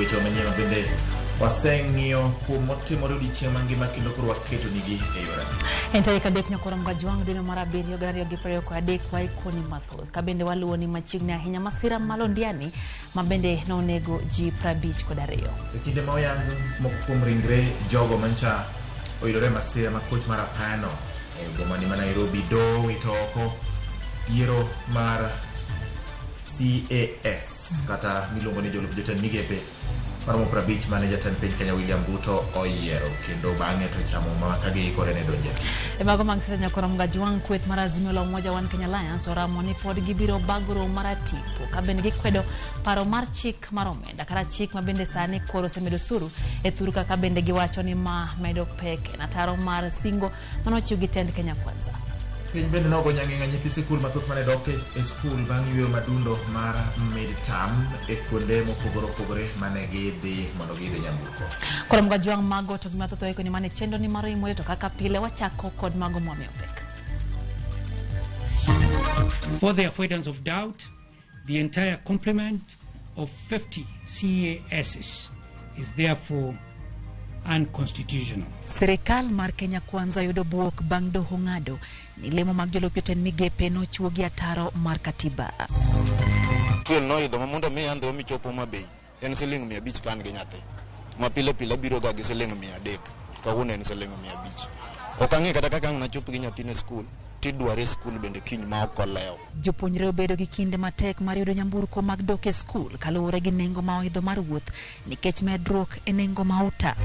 weche manyien bende waseng'iyo kuom motimore odiechieng' mangima kendo koro waketonigi e yor apis. En tarik 3 nyakoro Mgajwang' dwe mar 7 2023 waikoni mathoth ka bende waluwo ni machiegni ahinya masira ma Londiani ma bende nonego ji 52. E kinde ma oyang moko kuom ringre jogo mancha oyudore masira ma koch mar apayano e boma ni ma Nairobi doho owito oko yiero mar CAS kata miluongo ni jolup jotend migepe maromo 50 mane jatend piny Kenya William Ruto oyiero kendo bang'e to chamo ma ka giikore ne donjo e apis. E mago mag siasa nyakoro Mgajwang' kweth mar Azimio la Umoja One Kenya Alliance oramo ni pod gibiro bago romo mar tipo ka bende gikwedo paro mar chik mar omenda kata chik ma bende sani koro osemedo osuru e thur kaka bende giwacho ni ma medo pek en ataro mar singo manochiw gi tend Kenya Kwanza. Piny bende nogo nyang'eng'a nyithi sikul mathoth mane dok e skul bang' yweyo madundo mar mid-term e kuonde mopogore opogore mane gidhi mondo giyud nyamburko. Koro Mgajwang' mago to gi mathoth oiko ni mane chenro ni mar oimore to kaka pile wachako kod mago mwamiyo pek. For the avoidance of doubt, the entire complement of 50 CASs is therefore unconstitutional. Sirikal mar Kenya Kwanza yudo buok bang' doho ng'ado ni lemo mag jolup jotend migepe nochiwo gi ataro mar katiba. Fuel noidho ma mondo mi andhi omi chop Homa Bay en siling 500 ka an gi nyathi. Ma pile pile abiro ga gi siling 300, kawuono en siling 500. Ok ang'e kata kaka ang' nachop gi nyathina e skul, tidware e skul bende kiny ma ok olewo. Jopuonjre obedo gi kinde matek mar yudo nyamburko mag dok e skul kaluwore gi nengo ma oidho mar wuoth nikech medruok e nengo mauta.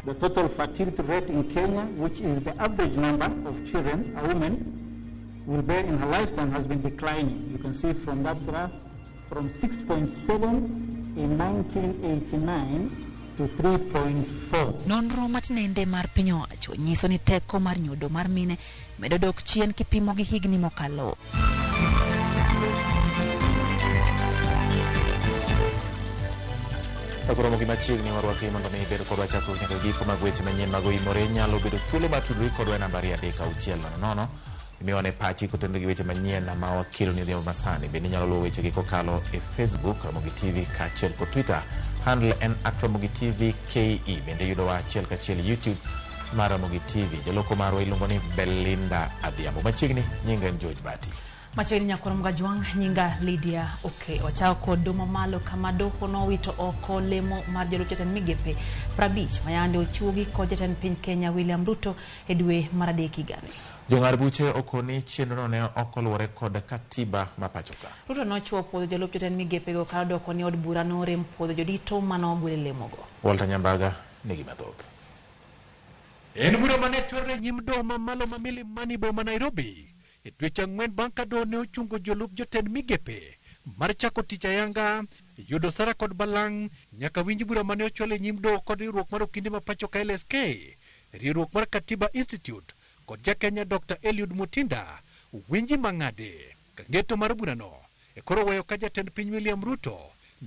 The total fertility rate in Kenya, which is the average number of children a woman will bear in her lifetime, has been declining. You can see from that graph, from 6.7 in 1989 to 3.4. Nonro matinende mar piny owacho nyiso ni teko mar nyodo mar mine medo dok chien kipimo gi higni mokalo. Koromo gi machiegni warwaki mondo mi ibed kodwa chakruok nyaka giko mag weche manyien mag oimore. Nyalo bedo thuolo mar tudori kodwa e namba 23600. Imiwa ne pachi kotenore gi weche manyien ma wakelo ni odhiambo masani. Bende inyalo luwo wechegi kokalo e Facebook Ramogi TV kaachiel kod Twitter. Handle en @Ramogi TV KE. Bende yudowa achiel kachiel e YouTube mar Ramogi TV. Jaloko marwa iluongo ni Belinda Adhiambo. Machiegni nyinga en George Bati. Machiegni nyakoro Mgajwang' nyinga Lydia Oke. Wachako kod domo malo kama doho nowito oko lemo mar jolup jatend migepe 50 mayande ochuogi kod jatend piny Kenya William Ruto e dwe mar 3 higani. Jong'ad buche okoni chenrono ne ok oluwore kod katiba ma pacho ka. Ruto nochuo puodho jolup jotend migepego ka odoko ni od bura norem puodho jodito manogwel lemogo. Walter Nyambaga nigi mathoth. En bura mane chwalore nyim doho mamalo ma Milimani boma Nairobi e dweche 4 bang' ka doho ne ochungo jolup jotend migepe mar chako tich ayanga yudo sara kod balang' nyaka winj bura mane ochwal e nyim doho kod riwruok mar okinde ma pacho ka LSK, riwruok mar Katiba Institute kod ja Kenya Dr. Eliud Mutinda winji mang'ade. Kangeto mar burano e koro weyo ka jatend piny William Ruto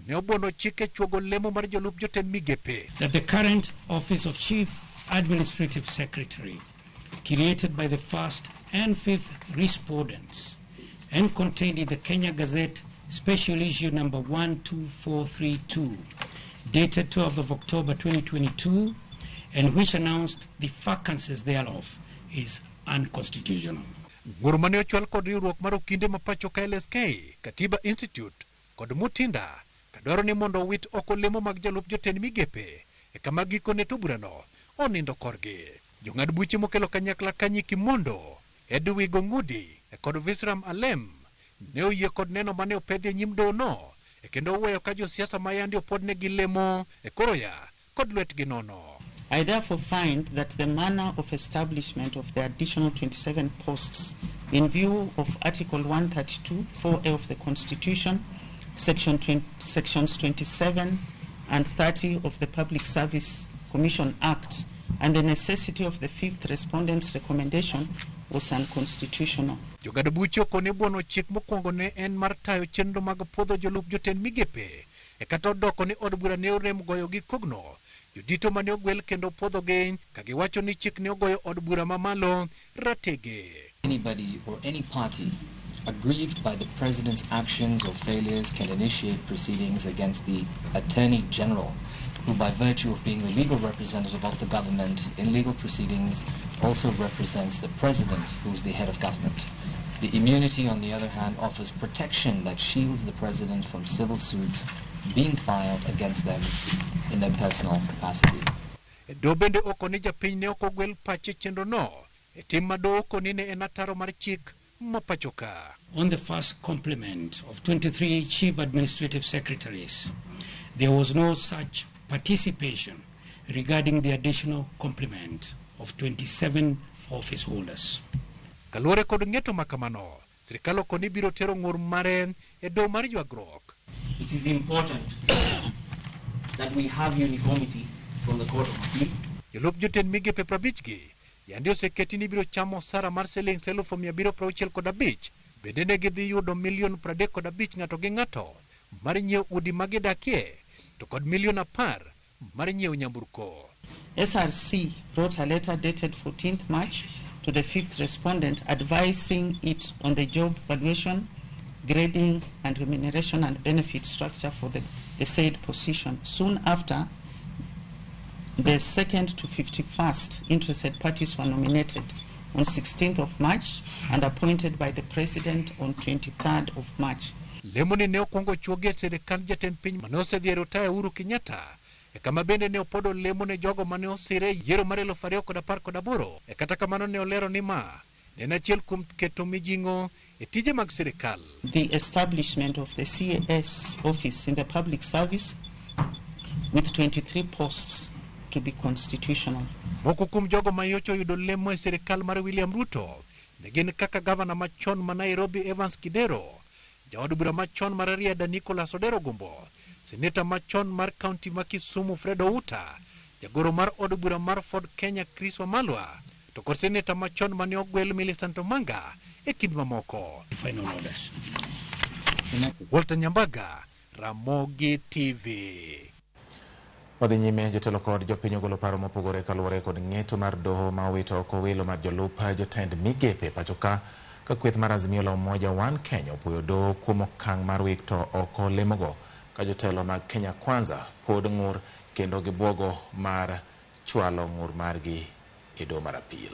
ne obuono chike chuogo lemo mar jolup jotend migepe. That the current office of Chief Administrative Secretary, created by the first and fifth respondents and contained in the Kenya Gazette Special Issue number 12432, dated 12th of October 2022, and which announced the vacancies thereof, is unconstitutional. Ng'ur mane ochwal kod riwruok mar okinde ma pacho ka LSK, Katiba Institute kod Mutinda kadwaro ni mondo owit oko lemo mag jolup jotend migepe e kama gikone to burano onindo korgi. Jong'ad buche mokelo kanyakla Kanyi Kimondo, Edwig Ong'udi kod Visram Alem ne oyie kod neno mane opedhi e nyim dohono e kendo oweyo ka josiasa ma yande opodnegi lemo e koro ya kod lwetgi nono. I therefore find that the manner of establishment of the additional 27 posts in view of Article 132, 4A of the Constitution, Sections 27 and 30 of the Public Service Commission Act, and the necessity of the fifth respondent's recommendation was unconstitutional. Jong'ad buche okone buono chik mokwongo ne en mar tayo chenro mag puodho jolup jotend migepe e kata odoko ni od bura ne orem goyo gi kogno jodito mane ogwel kendo puodhogi ka giwacho ni chik ne ogoyo od bura mamalo ratege. Anybody or any party Aggrieved by the president's actions or failures can initiate proceedings against the Attorney General, who by virtue of being the legal representative of the government in legal proceedings also represents the president, who is the head of government. The immunity, on the other hand, offers protection that shields the president from civil suits being filed against them in their personal capacity. Doho bende okoni japiny ne ok ogwel pache chenro no e tim ma doho okoni ne en ataro mar chik ma pacho ka. On the first complement of 23 chief administrative secretaries, there was no such participation regarding the additional complement of 27 office holders. Kaluwore kod ng'eto ma kamano, sirikal okoni biro tero ng'ur mare e doho mar ywagruok. It is important that we have uniformity from the Court of Appeal. Jolup jotend migepe 50 gi yandi oseketi ni biro chamo osara mar siling 765,000, bende ne gidhi yudo milion 35 ng'ato gi ng'ato mar nyiewo udi ma gidakie to kod milion 10 mar nyiewo nyamburko. SRC wrote a letter dated 14th March to the fifth respondent advising it on the job valuation, grading and remuneration and benefit structure for the said position. Soon after, the 2nd to 51st interested parties were nominated on 16th of March and appointed by the President on 23rd of March. Lemoni ne okwongo chuogi e sirikand jatend piny mane osedhi e rotaya Uhuru Kenyatta, e kama bende ne opodo lemo ne jogo mane osire e yiero mar 2018. E kata kamano ne olero ni ma ne en achiel kuom keto mijing'o e tije mag sirikal. The establishment of the CAS office in the public service with 23 posts to be constitutional. Moko kuom jogo ma nyocha oyudo lemo e sirikal mar William Ruto ne gin kaka gavana machon ma Nairobi Evans Kidero, jaod bura machon mar Rarieda Nicholas Odero Gumbo, seneta machon mar kaunti ma Kisumu Fred Outa, jagoro mar od bura mar Ford Kenya Chris Wamalwa, to kod seneta machon mane ogwel Millicent Omanga e kind mamoko. Final orders. Walter Nyambaga, Ramogi TV. Wadhi nyime, jotelo kod jopiny ogolo paro mopogore kaluwore kod ng'eto mar doho ma owito oko welo mar jolup jotend migepe pacho ka ka kweth mar Azimio la Umoja One Kenya opuoyo doho kuom okang' mar wito oko lemogo ka jotelo mag Kenya Kwanza pod ng'ur kendo gibuogo mar chwalo ng'ur margi e doho mar apil.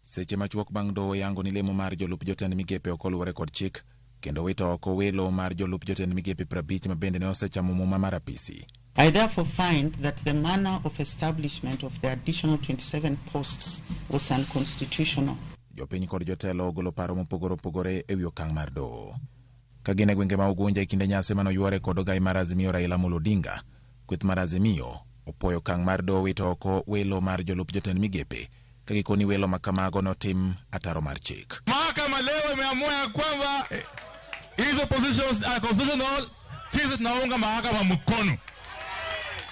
Seche machuok bang' doho yango ni lemo mar jolup jotend migepe ok oluwore kod chik kendo wito oko welo mar jolup jotend migepe 50 ma bende ne osechamo muma mar apisi. I therefore find that the manner of establishment of the additional 27 posts was unconstitutional. Jopiny kod jotelo ogolo paro mopogore opogore ewi okang' mar doho. Ka gin e gwenge ma Ugunja e kinde nyasi manoywore kod ogai mar Azimio Raila Amolo Odinga, kweth mar Azimio opuoyo okang' mar doho wito oko welo mar jolup jotend migepe ka gikoni welo ma kamago notim ataro mar chik. Mahakama leo imeamua ya kwamba hizo positions are constitutional. Sisi tunaunga mahakama mkono.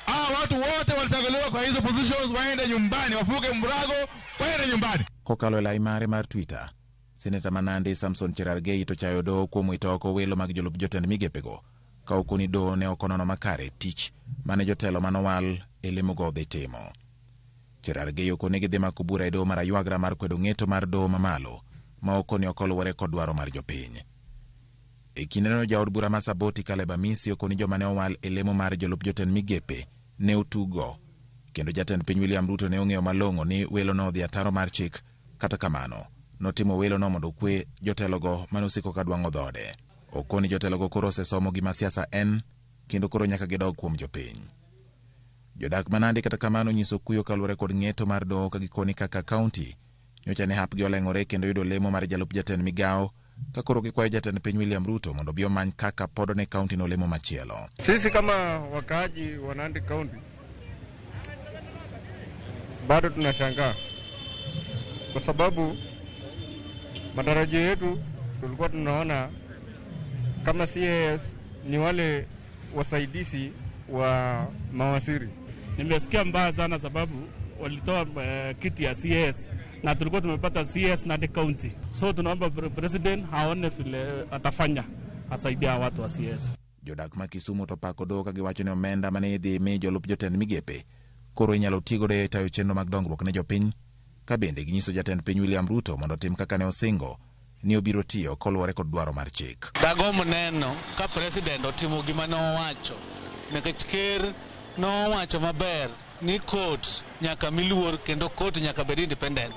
Hawa watu wote walichaguliwa kwa hizo positions waende nyumbani, wafuke mrago, waende nyumbani. Kokalo e lai mare mar Twitter, Seneta ma Nandi Samson Cherargei to chayo doho kuom wito oko welo mag jolup jotend migepego ka okoni doho ne ok onono makare tich mane jotelo manowal e lemogo dhi timo. Cherargei okoni gidhi mako bura e doho mar aywagra mar kwedo ng'eto mar doho mamalo ma okoni ok oluwore kod dwaro mar jopiny. E kindeno jaod bura ma Saboti Caleb Amisi okoni joma ne owal e lemo mar jolup jotend migepe ne otugo kendo jatend piny William Ruto ne ong'eyo malong'o ni welo no odhi ataro mar chik. Kata kamano notimo welo no mondo okwe jotelogo mane osiko ka dwang'o dhode. Okoni jotelogo koro osesomo gima siasa en kendo koro nyaka gidog kuom jopiny. Jodak ma Nandi kata kamano nyiso kuyo kaluwore kod ng'eto mar doho ka gikoni kaka kaunti nyocha ne hapgi oleng'ore kendo yudo lemo mar jalup jatend migawo ka koro gikwayo jatend piny William Ruto mondo obi omany kaka podo ne kaunti no lemo machielo. Sisi kama wakaaji wa Nandi County bado tunashangaa kwa sababu matarajio yetu tulikuwa tunaona kama CAS ni wale wasaidizi wa mawaziri. Nimesikia mbaya sana sababu walitoa kiti ya CAS na tulikuwa tumepata CS Nandi County. So tunaomba president aone vile atafanya asaidia watu wa CS. Jodak ma Kisumu to pako doho ka giwacho ni omenda mane idhi mi jolup jotend migepe koro inyalo tigodo e tayo chenro mag dongruok ne jopiny, ka bende ginyiso jatend piny William Ruto mondo otim kaka ne osingo ni obiro tiyo koluwore kod dwaro mar chik. Dagombo neno ka president otimo gima nowacho, nikech ker nowacho maber ni court nyaka miluor kendo court nyaka bed independent.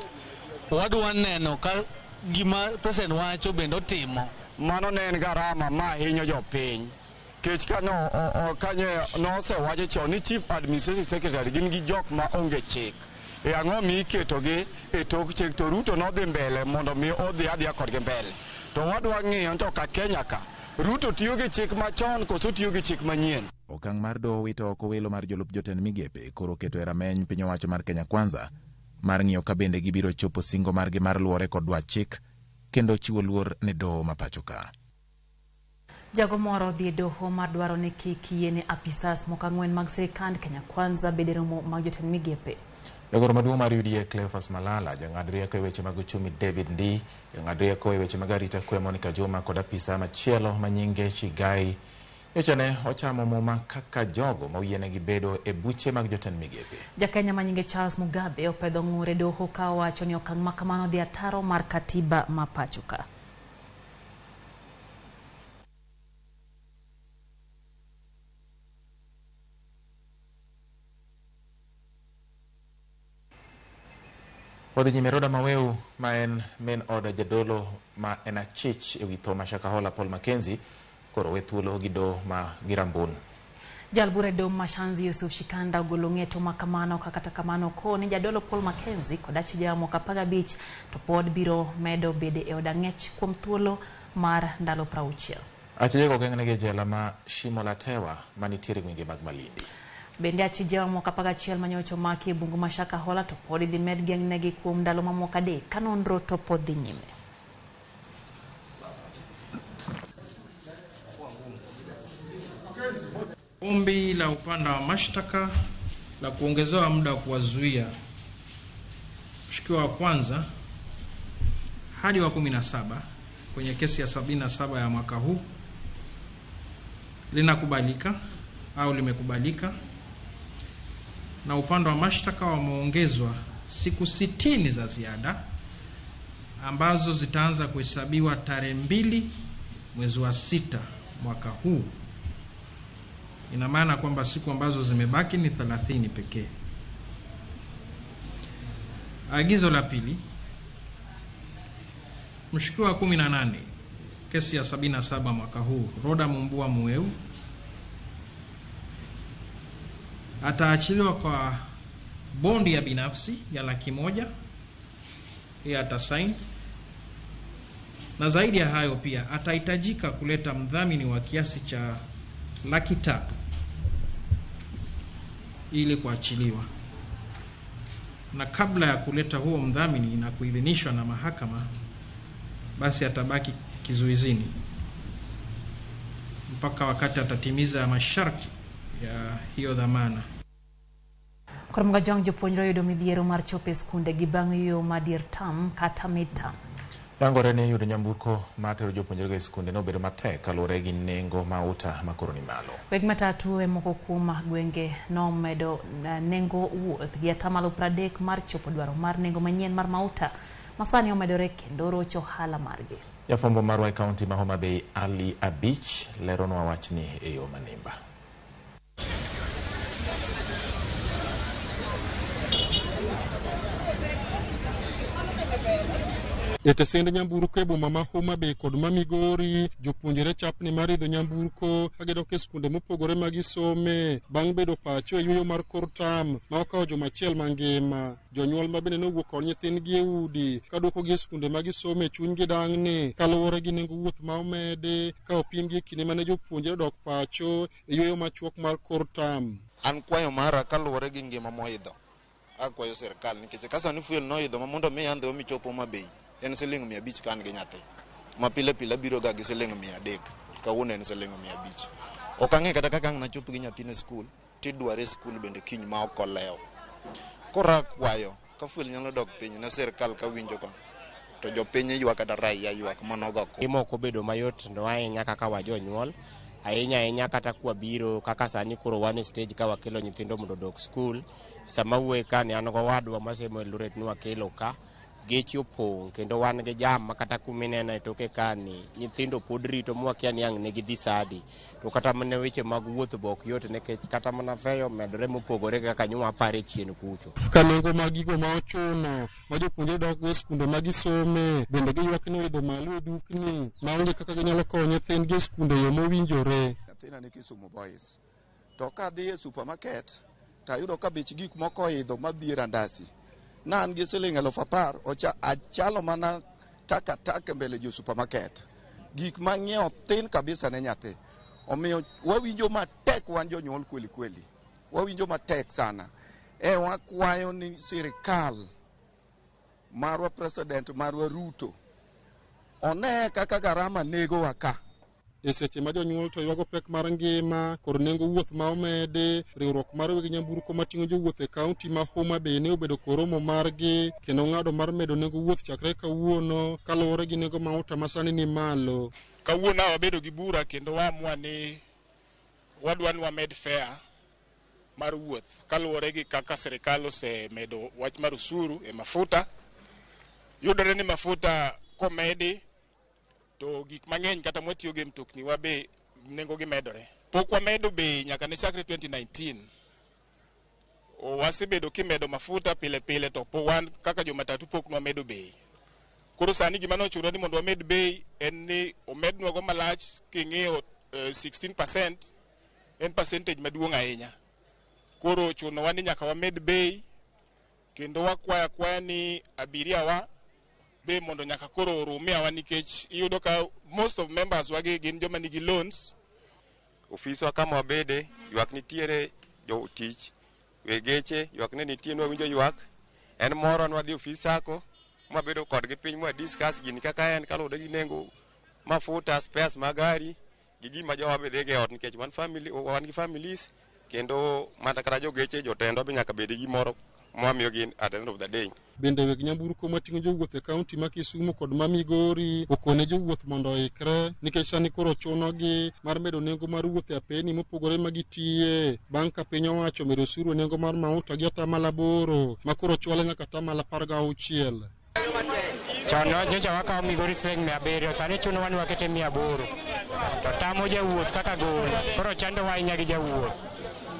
Wadwa neno ka gima president wacho bende otimo. Mano ne en garama ma hinyo jopiny. Kech ka no kanye nosewacho chon ni Chief Administrative Secretary gin gi jok ma onge chik. E ang'o mi iketogi e tok chik to Ruto nodhi mbele mondo mi odhi adhiya kodgi mbele. To wadwa ng'iyo to ka Kenya ka, Ruto tiyo gi chik machon koso tiyo gi chik manyien. Okang' mar doho wito oko welo mar jolup jotend migepe koro keto e rameny piny owacho mar Kenya Kwanza mar ng'iyo ka bende gibiro chopo singo margi mar luwore kod dwach chik kendo chiwo luor ne doho ma pacho ka. Jago moro odhi e doho mar dwaro ni kik yiene apisas moko ang'wen mag sirikand Kenya Kwanza bede romo mag jotend migepe. Jagoro maduong' mar UDA Cleophas Malala, jang'ad rieko e weche mag uchumi David Ndii, jang'ad rieko e weche mag arita kwe Monica Juma kod apisa machielo ma nyinge Chigai nyocha ne ochamo muma kaka jogo ma oyienegi bedo e buche mag jotend migepe. Jakenya ma nyinge Charles Mugabe opedho ng'ur e doho ka owacho ni okang' ma kamano dhi ataro mar katiba ma pacho ka. Wadhi nyime Roda Maweu ma en min od jadolo ma en achich ewi tho ma Shakahola Paul Mackenzie koro we thuolo gi doho ma Girambun. Jal bura e doho ma Shanzu Yusuf Shikanda ogolo ng'eto ma kamano ka kata kamano koni jadolo Paul Mackenzie kod achije mamoko 15 to pod biro medo bede e od ang'ech kuom thuolo mar ndalo 60. Achijego ogeng'negi e jela ma Shimo la Tewa manitiere e gwenge mag Malindi. Bende achije mamoko 11 manyocha omaki e bungu ma Shakahola to pod idhi med geng'negi kuom ndalo mamoko 3 ka nonro to pod dhi nyime. Ombi la upande wa mashtaka la kuongezewa muda wa kuwazuia mshukiwa wa kwanza hadi wa 17 kwenye kesi ya 77 ya mwaka huu linakubalika au limekubalika, na upande wa mashtaka wameongezwa siku 60 za ziada ambazo zitaanza kuhesabiwa tarehe 2 mwezi wa 6 mwaka huu. Ina maana kwamba siku ambazo zimebaki ni 30 pekee. Agizo la pili, mshukiwa wa 18 kesi ya 77 mwaka huu Roda Mumbua Mueu ataachiliwa kwa bondi ya binafsi ya 100,000, yeye atasaini, na zaidi ya hayo pia atahitajika kuleta mdhamini wa kiasi cha 300,000 ili kuachiliwa. Na kabla ya kuleta huo mdhamini na kuidhinishwa na mahakama, basi atabaki kizuizini mpaka wakati atatimiza masharti ya hiyo dhamana. Koro jong jopuonjre oyudo midhiero mar chopo e skunde gi bang' yueyo ma dier term kata mid term. Yangore ni yudo nyamburko mar tero jopuonjrego e skunde nobedo matek kaluwore gi nengo mauta ma koro ni malo. Weg matatu e moko kuom gwenge nomedo nengo wuoth gi 30% mar chopo dwaro mar nengo manyien mar mauta ma sani omedore kendo rocho ohala margi. Jafwambo marwa e kaunti ma Homa Bay Ali Abich leronwa wachni e yo manimba. E tesend nyamburko e boma ma Homa Bay kod ma Migori, jopuonjre chapni mar idho nyamburko ka gidok e skunde mopogore ma gisome bang' bedo pacho e yueyo mar kor tam ma okawo juma achiel mangima. Jonyuol ma bende nowuok kod nyithindgi e udi ka duokogi e skunde ma gisome chunygi dang'ni kaluwore gi nengo wuoth ma omedi ka opimgi e kinde mane jopuonjre odok pacho e yueyo machuok mar kor tam. An kwayo mara kaluwore gi ngima moidho, akwayo sirkal nikech ka sani fuel noidho ma mondo mi andhi omichopo Homa Bay en siling 500 ka an gi nyathi ma pile pile abiro ga gi siling 300, kawuono en siling 500. Ok ang'e kata kaka ang' nachop gi nyathina e skul tidware e skul bende kiny ma ok olewo. Koro akwayo ka fuel nyalo dok piny ne sirkal kawinjo ka to jopiny ywak kata raia ywak manogo. Gima ok obedo mayot no ahinya kaka wajonyuol, ahinya ahinya kata kwabiro kaka sani koro wan e stage ka wakelo nyithindo mondo odok skul. Sama wuoye ka ni an gowadwa masemo Eldoret ni wakelo ka Geche opong' kendo wan gi jam ma kata kumineno e toke kani nyithindo pod rito mwakia ni ang' ne gidhi sadi. To kata mana weche mag wuoth be ok yot nikech kata mana feyo omedore mopogore gi kaka nywapare chien kucho. Ka nengo mag gigo ma ochuno ma jopuonjre dok go e skunde ma gisome bende giywak ni oidho malo e dukni maonge kaka ginyalo kowo nyithindgi e skunde e yo mowinjore. Nyathina ni Kisumu Boys. To kadhi e supermarket to ayudo ka bech gik moko oidho madhi e randasi. Na an gi siling 10,000 ocha achalo mana takataka mbele jo supermarket. Gik mang'iewo thin kabisa ne nyathi. Omiyo wawinjo matek wan jonyuol kweli kweli. Wawinjo matek sana. E wakwayo ni sirikal marwa president marwa Ruto one kaka garama negowa ka. E seche ma jonyuol to ywago pek mar ngima kod nengo wuoth ma omedi, riwruok mar weg nyamburko mating'o jowuoth e kaunti ma Homa Bay ne obedo kod romo margi kendo ng'ado mar medo nengo wuoth chakre kawuono kaluwore gi nengo mauta ma sani ni malo. Kawuono wabedo gi bura kendo waamua ni wadwa ni wamed fare mar wuoth kaluwore gi kaka sirikal osemedo wach mar osuru e mafuta. Yudore ni mafuta komedi to gik mang'eny kata mwatiyo go e mtokni wa be nengo gi medore. Pok wamedo bei nyaka ne chakre 2019. Wasebedo kimedo mafuta pile pile to po wan kaka jomatatu pok nwamedo bei. Koro sani gima nochuno ni mondo wamed bei en ni omednwa go malach king'iyo 16% en percentage maduong' ahinya. Koro ochunowa ni nyaka wamed bei kendo wakwaya akwaya ni abiria wa be mondo nyaka koro orumiawa nikech iyudo ka most of members wagi gin joma nigi loans. Ofiswa kama wabede, ywak nitiere jotich, weg geche, ywak ne nitie nwawinjo ywak. En moro nwadhi ofis sacco, mwabedo kodgi piny mwa discuss gini kaka en kaluwore gi nengo mafuta, spares mag gari, gi gima jowa be dhigo e ot nikech wan family, wan gi families kendo mata kata jogeche jotendwa be nyaka bed gi gimoro mwamiyogi at the end of the day. Bende weg nyamburko mating'o jowuoth e kaunti ma Kisumu kod ma Migori okone jowuoth mondo oikre nikech sani koro chunogi mar medo nengo mar wuoth e apeni mopogore ma gitiye bang' ka piny owacho omedo osuru e nengo mar mauta gi 8% ma koro chwale nyaka 16%. Chon nyocha wakawo Migori siling 700, sani chunowa ni wakete 800. To tamo jawuoth kaka gol, koro chandowa ahinya gi jawuoth.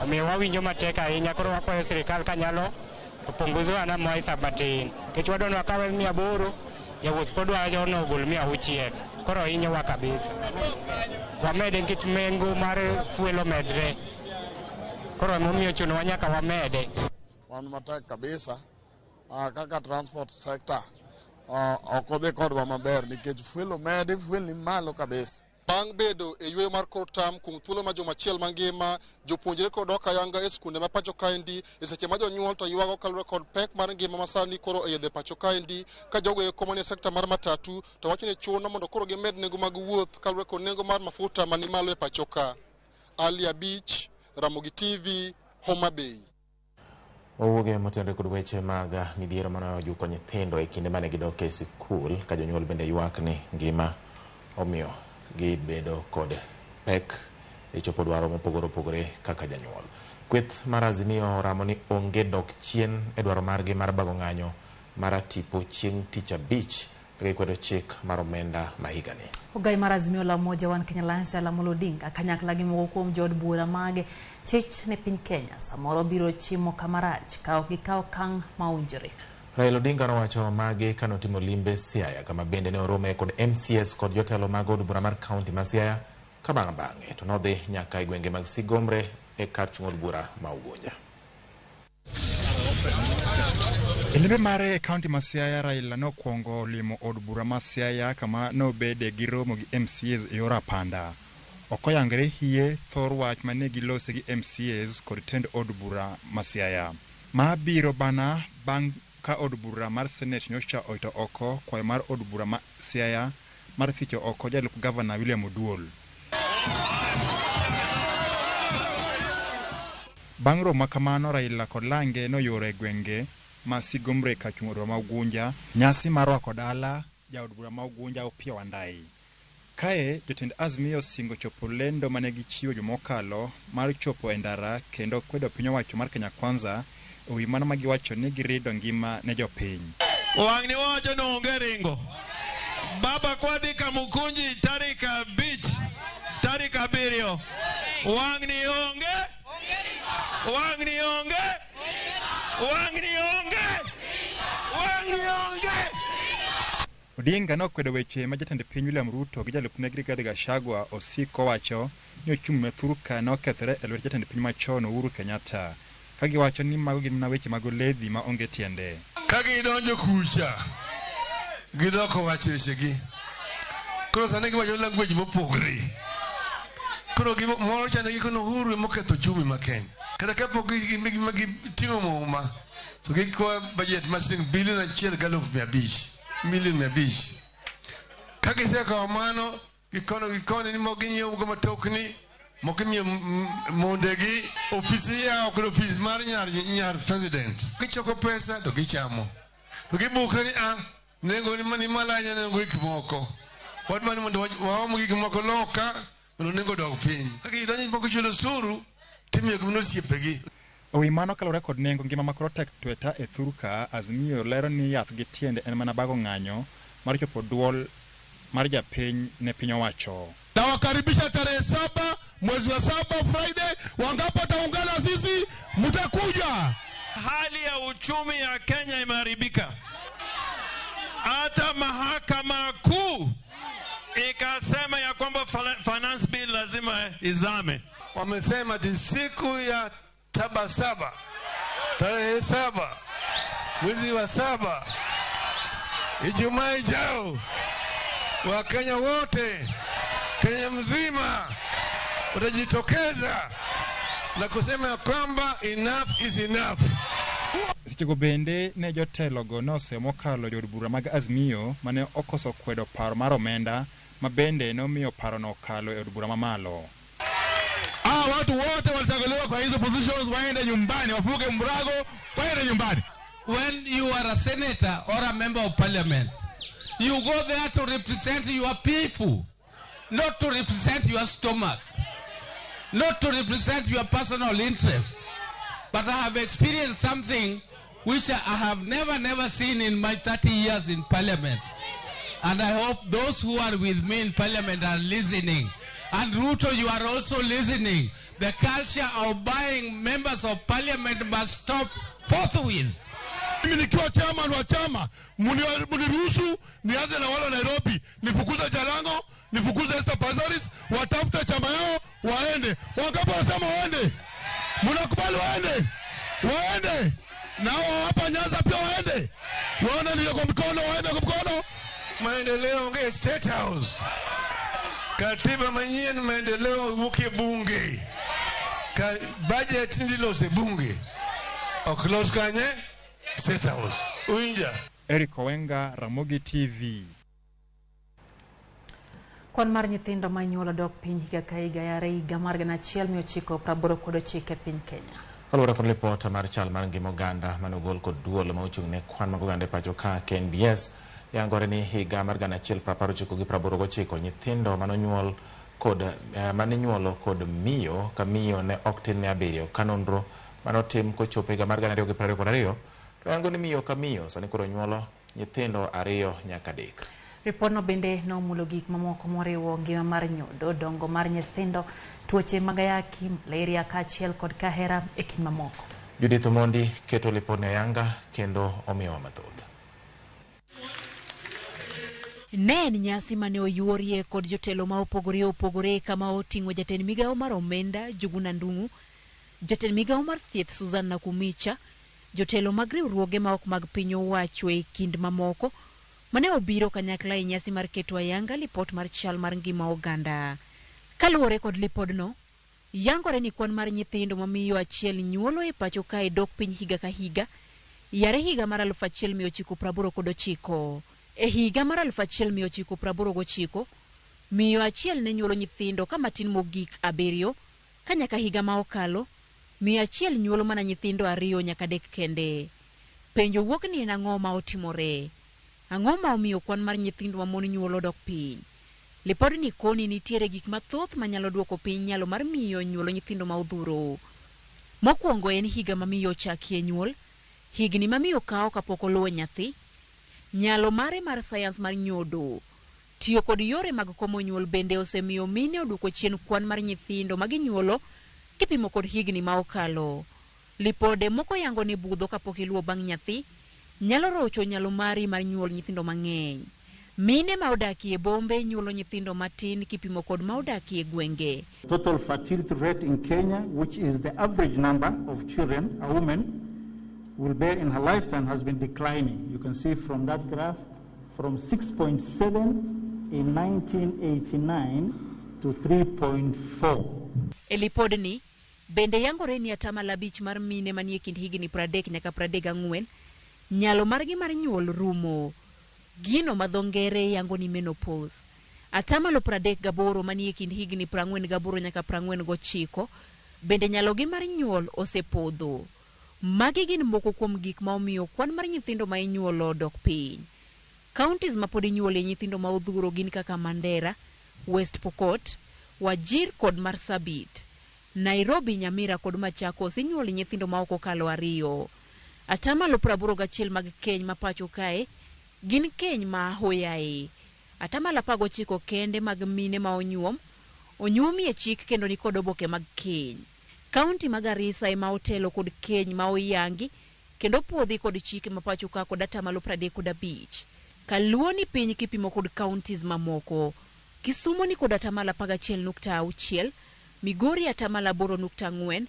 Omiyo wawinjo matek ahinya, koro wakwayo sirikal kanyalo opunguziwa na maisa matin. Nikech wadwa ni wakawe 800, jawuoth pod wacho ni ogol 600. Koro hinyowa kabisa. Wamede nikech nengo mar fuel omedre. Koro emomiyo chunowa nyaka wamede. Wan matek kabisa kaka transport sector ok odhi kodwa maber nikech fuel omedi, fuel ni malo kabisa. Bang' bedo e yweyo mar kor tam kuom thuolo ma juma achiel mangima, jopuonjre kod dok ayanga e skunde ma pacho kaendi e seche ma jonyuol to ywago kaluwore kod pek mar ngima ma sani koro oyedhe pacho kaendi ka jogo eko manie sekta mar matatu to wacho ni chuno mondo koro gimed nengo mag wuoth kaluwore kod nengo mar mafuta mani malo e pacho ka. Ali Abich, Ramogi TV, Homa Bay. Wawuoge motenore kod weche mag midhiero mane ojuko nyithindo e kinde mane gidok e sikul ka jonyuol bende ywak ni ngima omiyo gibedo kod pek e chopo dwaro mopogore opogore kaka janyuol. Kweth mar Azimio oramo ni onge dok chien e dwaro margi mar bago ng'anyo mar tipo chieng' tich abich ka gikwedo chik mar omenda ma higani. Ogai mar Azimio la Umoja One Kenya Alliance Raila Amolo Odinga kanyakla gi moko kuom jood bura mage chich ne piny Kenya samoro biro chimo kamarach ka ok gikawo okang' ma owinjore. Raila Odinga nowacho magi kanotimo limbe Siaya kama bende ne orome kod MCS kod jotelo mag od bura mar kaunti ma Siaya ka bang' bang'e to nodhi nyaka e gwenge mag Sigomre e kar chung' od bura ma Ugunja. E limbe mare e kaunti ma Siaya, Raila nokwongo limo od bura ma Siaya kama nobede gi romo gi MCAs e yor apanda. Ok oyangre hie thor wach mane gilose gi MCAs kod tend od bura ma Siaya. Ma biro bana bang' ka od bura mar Senate nyocha oito oko kwayo mar od bura ma Siaya mar thicho oko jalup gavana William Oduol. Bang' romo kamano, Raila kod lange noyoro e gwenge ma Sigomre kar chung' od bura ma Ugunja, nyasi mar rwako dala jaod bura ma Ugunja Opiyo Wandayi. Kae jotend Azimio osingo chopo lendo mane gichiwo juma mokalo mar chopo e ndara kendo kwedo piny owacho mar Kenya Kwanza ewi mano ma giwacho ni girido ngima ne jopiny. Wang'ni wawacho ni onge ringo. Baba kwadhi Kamukunji tarik 5, tarik 7. Wang'ni onge. Wang'ni onge. Wang'ni onge. Wang'ni onge. Odinga nokwedo weche ma jatend piny William Ruto gi jalupne Rigathi Gachagua osiko wacho ni ochumi ma thurka nokethore e lwet jatend piny machon Uhuru Kenyatta, ka giwacho ni mago gin mana weche mag oledhi ma onge tiende. Ka gidonjo kucha, gidoko wacho wechegi. Koro sani giwacho language mopogore. Koro gimoro chande gi kono Uhuru emoketho ochumi ma Kenya. Kata kapok giting'o muma, to gikwa budget mar siling bilion 1.500 milion 500. Ka gisekawo mano, gikono gikoni ni moko ginyiewo go matokni, moko imiyo mondegi, ofis iyawo kod ofis mar nyar president. Gichoko pesa to gichamo. To gibukre ni nengo ni malo ahinya nengo gik moko. Wadwaro ni mondo waom gik moko loka mondo nengo odog piny. Ka gidonjo moko chulo osuru, timiyo gi mana osiepegi. Ewi mano kaluwore kod nengo ngima makoro tek tweta e thurka, Azimio lero ni yath gi tiende en mana bago ng'anyo mar chopo duol mar japiny ne piny owacho. Nawakaribisha tarehe 7 mwezi wa 7 Friday, wangapi wataungana sisi? Mtakuja. Hali ya uchumi ya Kenya imeharibika. Hata mahakama kuu ikasema ya kwamba finance bill lazima izame. Wamesema ati siku ya 7 tarehe 7 mwezi wa 7 Ijumaa ijao, Wakenya wote Kenya mzima watajitokeza na kusema ya kwamba enough is enough. Sechego bende ne jotelogo nosemo mokalo jood bura mag Azimio mane okoso kwedo paro mar omenda ma bende nomiyo parono okalo e od bura mamalo. Watu wote walichaguliwa kwa hizo positions waende nyumbani, wafuke mrago, waende nyumbani. When you are a senator or a member of parliament, you go there to represent your people, not to represent your stomach, not to represent your personal interests. But I have experienced something which I have never seen in my 30 years in parliament. And I hope those who are with me in parliament are listening. And Ruto, you are also listening. The culture of buying members of parliament must stop forthwith. Mimi nikiwa chairman wa chama, mniruhusu nianze na wale wa Nairobi, nifukuze Jalango, nifukuze Esther Passaris, watafute chama yao waende. Wangapi wanasema waende? Mnakubali waende? Waende. Na hao hapa Nyanza pia waende. Waone ndio kwa mkono, waende kwa mkono. Maendeleo onge State House. Katiba manyien maendeleo wuke bunge. Ka budget ndilo se bunge. Ok los kanye State House. Uinja. Eric Owenga, Ramogi TV. Kwan mar nyithindo ma inyuolo dok piny higa ka higa yare higa mar 1989 e piny Kenya. Kaluwore kod lipot mar chal mar ngima oganda mane ogol kod duol ma ochung' ne kwan mag oganda e pacho ka KNBS yangore ni higa mar 1989 nyithindo manonyuol kod mane inyuolo kod miyo ka miyo ne ok tin ne 7 ka nonro manotim kochopo higa mar 2022 to yango ni miyo ka miyo sani koro nyuolo nyithindo 2 nyaka 3. Ripodno bende nomulo gik mamoko moriwo ngima mar nyodo, dongo mar nyithindo, tuoche mag ayaki, malaria kaachiel kod kahera e kind mamoko. Judith Omondi keto lipodni ayanga kendo omiyowa mathoth. Ne en nyasi mane oyuorie kod jotelo ma opogore opogore kama oting'o jatend migawo mar omenda Njuguna Ndung'u, jatend migawo mar thieth Susan Nakumicha, jotelo mag riwruoge ma ok mag piny owacho e kind mamoko mane obiro kanyakla e nyasi mar keto ayanga lipot mar chal mar ngima oganda. Kaluwore kod lipodno, yangore ni kwan mar nyithindo mamiyo achiel nyuolo e pacho kae dok piny higa ka higa, yare higa mar 1989. E higa mar 1989, miyo achiel ne nyuolo nyithindo ka matin mogik 7, ka nyaka higa ma okalo, miyo achiel nyuolo mana nyithindo 2 nyaka 3 kende. Penjo wuok ni en ang'o ma otimore? Ang'o ma omiyo kwan mar nyithindo ma mon nyuolo dok piny? Lipodni koni nitiere gik mathoth manyalo duoko piny nyalo mar miyo nyuolo nyithindo ma odhuro. Mokwongo en higa ma miyo ochakie nyuol, higni ma miyo kawo kapok oluwo nyathi, Nyalo mare mar sayans mar nyodo. Tiyo kod yore mag komo nyuol bende osemiyo mine oduoko chien kwan mar nyithindo ma ginyuolo kipimo kod higni ma okalo. Lipode moko yango ni budho kapok iluwo bang' nyathi nyalo rocho nyalo mari mar nyuol nyithindo mang'eny. Mine ma odakie bombe nyuolo nyithindo matin kipimo kod ma odakie gwenge. Total fertility rate in Kenya, which is the average number of children a woman will bear in her lifetime, has been declining. You can see from that graph, from 6.7 in 1989 to 3.4. E lipodni, bende yangore ni 5% mar mine manie kind higni 30 nyaka 34 nyalo margi mar nyuol rumo. Gino ma dho ngere yango ni menopause. 38% manie kind higni 48 nyaka 49 bende nyalogi mar nyuol osepodho. Magi gin moko kuom gik ma omiyo kwan mar nyithindo ma inyuolo dok piny. Counties ma pod inyuolie nyithindo ma odhuro gin kaka Mandera, West Pokot, Wajir kod Marsabit. Nairobi, Nyamira kod Machakos inyuolo nyithindo ma ok okalo 2. 81% mag keny ma pacho kae gin keny ma ahoyaye. 19% kende mag mine ma onyuom onyuomie chik kendo nikod oboke mag keny. Kaunti ma Garissa ema otelo kod keny ma oyangi kendo puodhi kod chike ma pacho ka kod 35%. Kaluo ni piny kipimo kod counties mamoko. Kisumu ni kod 11.6%, Migori 8.4%,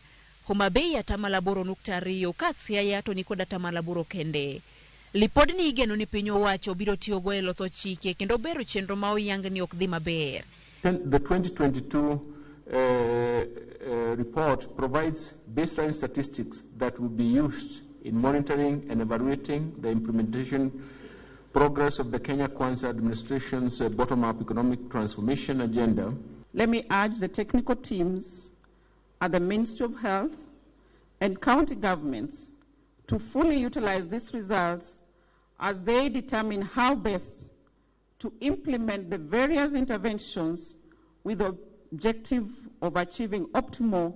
Homa Bay 8.2%, ka Siaya to ni kod 8% kende. Lipodni igeno ni piny owacho biro tiyogo e loso chike kendo bero chenro ma oyang ni ok dhi maber. The 2022 report provides baseline statistics that will be used in monitoring and evaluating the implementation progress of the Kenya Kwanza administration's bottom-up economic transformation agenda. Let me urge the technical teams at the Ministry of Health and county governments to fully utilize these results as they determine how best to implement the various interventions with the objective of achieving optimal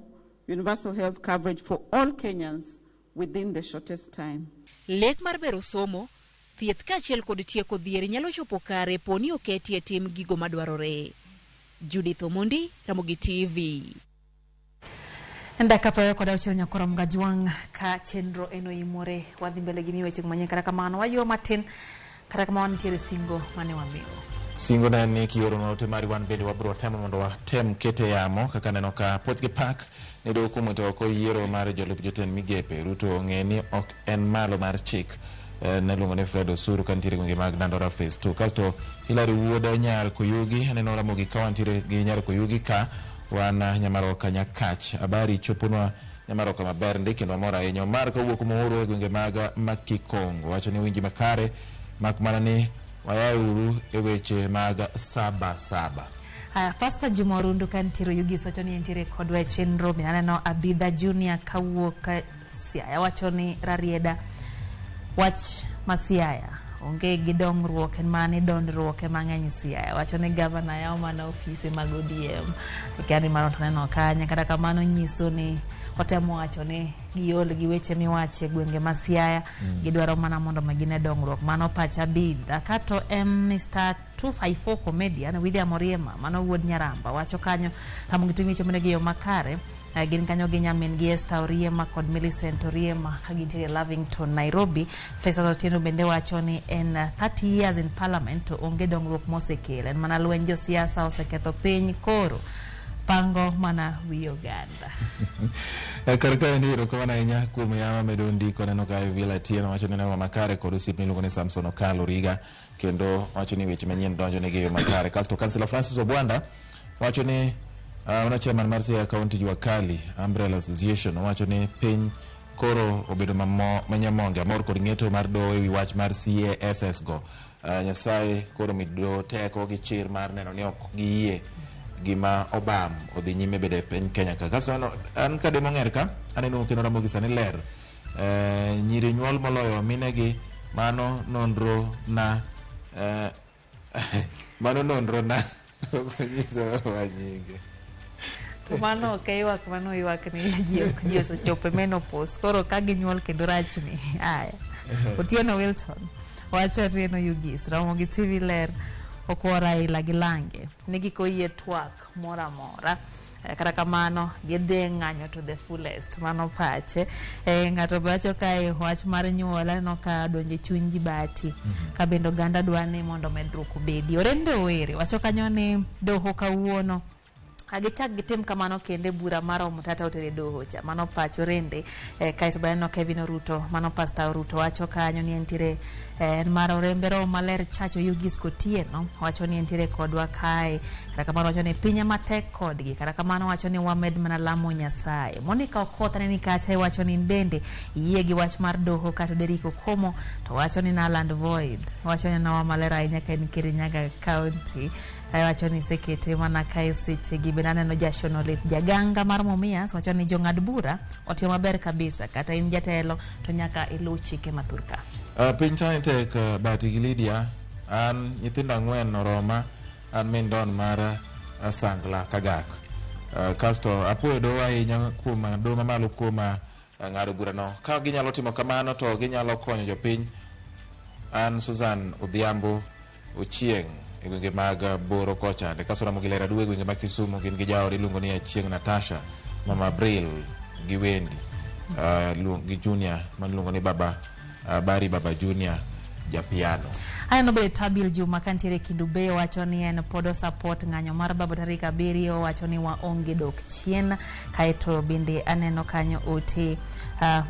universal health coverage for all Kenyans within the shortest time. Lek mar bero somo, thieth kaachiel kod tieko dhier nyalo chopo kare poni oketi e tim gigo madwarore. Judith Omondi, Ramogi TV. Dakika 26 nyakoro Mgajwang' ka chenro eno imore wadhi mbele gi miyo weche manyien kata kamano wayuo matin kata kamano nitiere singo mane wamiyo. Singo na ni kioro ote mari wan bende wabiro temo mondo watem kete yamo kaka neno ka Puoch gi Pak ne doho kuom to ok oyiero mar jolup jotend migepe. Ruto ong'e ni ok en malo mar chik ne luongo ni Fred Osuru ka nitiere gwenge mag Dandora Phase 2. Kasto Hilary Wuod Nyar Koyugi aneno Ramogi ka wantiere gi Nyar Koyugi ka wan Nyamaroka Nyakach. Habari choponwa Nyamaroka maber ndi kendo wamor ahinya. Omar kowuok Muhuru e gwenge mag Makikongo wacho ni winji makare mak mana ni wayauru e weche mag 7-7. Haya, Pastor Juma Orundu ka nitiere Oyugis wacho ni entiere kodwa e chenro. Bende aneno Abidha Junior kawuok Siaya wacho ni Rarieda wach ma Siaya onge gi dongruok en mana ni dondruok ema ng'eny Siaya. Wacho ni gavana yawo mana ofise mag ODM. Akia ni mano to neno kanye. Kata kamano nyiso ni otemo wacho ni giol gi weche miwacho e gwenge ma Siaya. Gidwaro mana mondo mi gine dongruok. Mano pacha Abidha. Kato Mr. 254 comedian William Oriema mano wuod Nyaramba wacho kanyo Ramogi TV chopo negi e yo makare. Gin kanyo gi nyamin gi Esther Oriema kod Millicent Oriema ka gintiere Lavington, Nairobi. Festus Otieno bende wacho ni en 30 years in parliament to onge dongruok mosekelo. En mana lweny josiasa oseketho piny koro pango mana wi oganda. Kar kae ni erokamano ahinya kuom yawa medo ndiko. Aneno ka Villa Atieno wacho ni neno makare kod osiepne miluongo ni Samson Okalo Riga kendo wacho ni weche manyien donjo negi e yo makare. Kasto Councillor Francis Obwanda wacho ni ono chairman mar Siaya County Jua Kali Umbrella Association owacho ni piny koro obedo manyamonge amor kod ng'eto mar doho ewi wach mar CASS go. Nyasaye koro mi doho teko gi chir mar neno ni ok giyie gima obam odhi nyime bedo e piny Kenya ka. Kasto an kademo ng'er ka aneno kendo Ramogi sani ler. Nyiri nyuol moloyo minegi mano nonro na mano nonro na nyiso nyinge. To mano ok ywak, mano ywak ni ji osechopo e menopause koro ka ginyuol kendo rachni. Aya. Otieno Wilton Wacho Otieno Yugis Ramogi TV ler okwo Raila gi lange ni kik oyie twak moro amora. Kata kamano gidhi ng'anyo to the fullest, mano pache. Ng'ato be wacho kae wach mar nyuol aneno ka donjo e chuny ji bati. Ka bende oganda dwa ni mondo medruok obedi. Orende Owere wacho kanyo ni doho kawuono agichak gitim kamano kendo e bura mar Omtata otere doho cha. Mano pach Orende. Kaeto be aneno Kevin Oruto, mano Pastor Oruto wacho kanyo ni entiere en mar Orembe Roho Maler Church Oyugis Kotieno wacho ni entiere kodwa kae. Kata kamano wacho ni piny ema tek kodgi. Kata kamano wacho ni wamed mana lamo Nyasaye. Monica Okoth aneni kacha iwacho ni in bende iyie gi wach mar doho kato Derrick Okomo to wacho ni null and void. Wacho ni nawa maler ahinya ka en Kirinyaga County. Wacho ni isekete mana kae sechegi. Bende aneno Jason Olith Jaganga mar Mumias wacho ni jong'ad bura otiyo maber kabisa. Kata in jatelo to nyaka iluw chike mathur ka. Piny sani tek Bati gi Lydia, an nyithindo ang'wen oroma, an min don mar Sangla Kagak. Kasto apuoyo doho ahinya kuom doho mamalo kuom ng'ado burano. Ka ginyalo timo kamano to ginyalo konyo jopiny. An Susan Odhiambo Ochieng' e gwenge mag Boro kocha. Kasto Ramogi Ler Aduwe e gwenge mag Kisumu gin gi jaode iluongo ni Achieng' Natasha, Mama Abril gi Wendy gi Junior maniluongo ni Baba Bari Baba Junior japiano. Aneno bende Tabil Juma kantiere Kindu Bay wacho ni en pod support ng'anyo mar baba tarik 7, wacho ni waonge dok chien. Kaeto bende aneno kanyo ote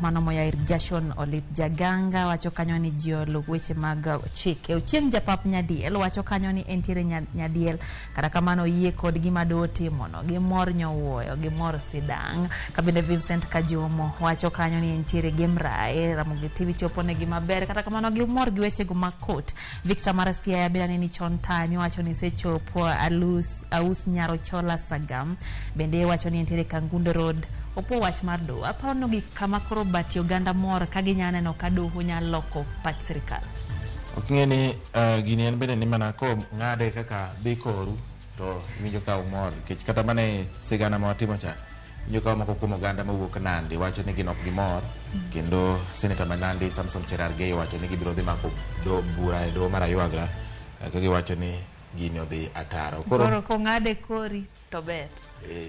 mano moya ir Jason Olith Jaganga wacho kanyo ni ji oluw weche mag chike. Ochieng' Japap Nyadiel wacho kanyo ni entiere Nyadiel, kata kamano oyie kod gima doho timono, gimor nyowuoyo, gimor sidang'. Kabende Vincent Kajomo wacho kanyo ni entiere gi Mrae, Ramogi TV chopo negi maber, kata kamano gimor gi wechego mag kot. Victor mar Siaya bende aneni chon time wacho ni isechopo Aus Nyarochola Sagam bende wacho ni entiere Kangundo Road. Opo wach mar doho. Aparo ni ogik kama koro bati oganda mor ka ginya neno ka doho nyalo loko pach sirikal. Ok ing'e ni gini en bende ni mana ko ng'ade kaka dhi koru to iwinjo ka umor nikech kata mana e sigana ma watimo cha iwinjo ka moko kuom oganda mawuok Nandi wacho ni gin ok gimor kendo seneta ma Nandi Samson Cherargei wacho ni gibiro dhi mako do bura e doho mar Aywagra ka giwacho ni gini odhi ataro. Koro kong'ade kori to ber.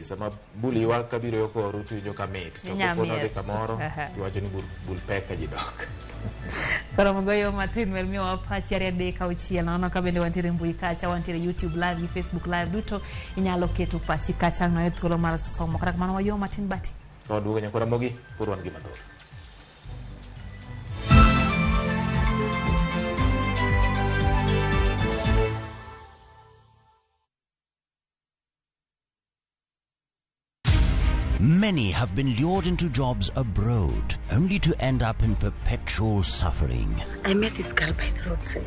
Sama bul ywak kabiro yo koru to iwinjo ka mit to kopo nodhi kamoro iwacho ni bul pek ka ji dok. Koro mogoyo matin mer miyowa pachi 2 3 6 nono ka bende wantiere mbui kacha, wantiere YouTube live gi Facebook live duto inyalo keto pachi kacha no e thuolo mar somo. Kata kamano wayo matin bati. Ka waduogo nyakwa Ramogi, pod wan gi mathoth. Many have been lured into jobs abroad, only to end up in perpetual suffering. I met this girl by the roadside.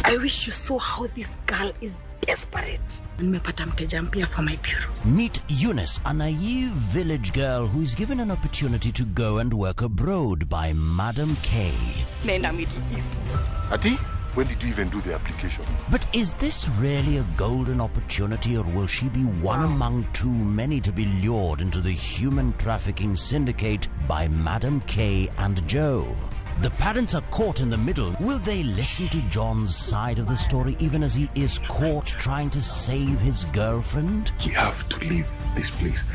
I wish you saw how this girl is desperate. Nimepata mteja mpya for my bureau. Meet Eunice, a naive village girl who is given an opportunity to go and work abroad by Madam K. Nenda Middle East. Ati? When did you even do the application? But is this really a golden opportunity, or will she be one among too many to be lured into the human trafficking syndicate by Madam K and Joe? The parents are caught in the middle. Will they listen to John's side of the story even as he is caught trying to save his girlfriend? We have to leave this place.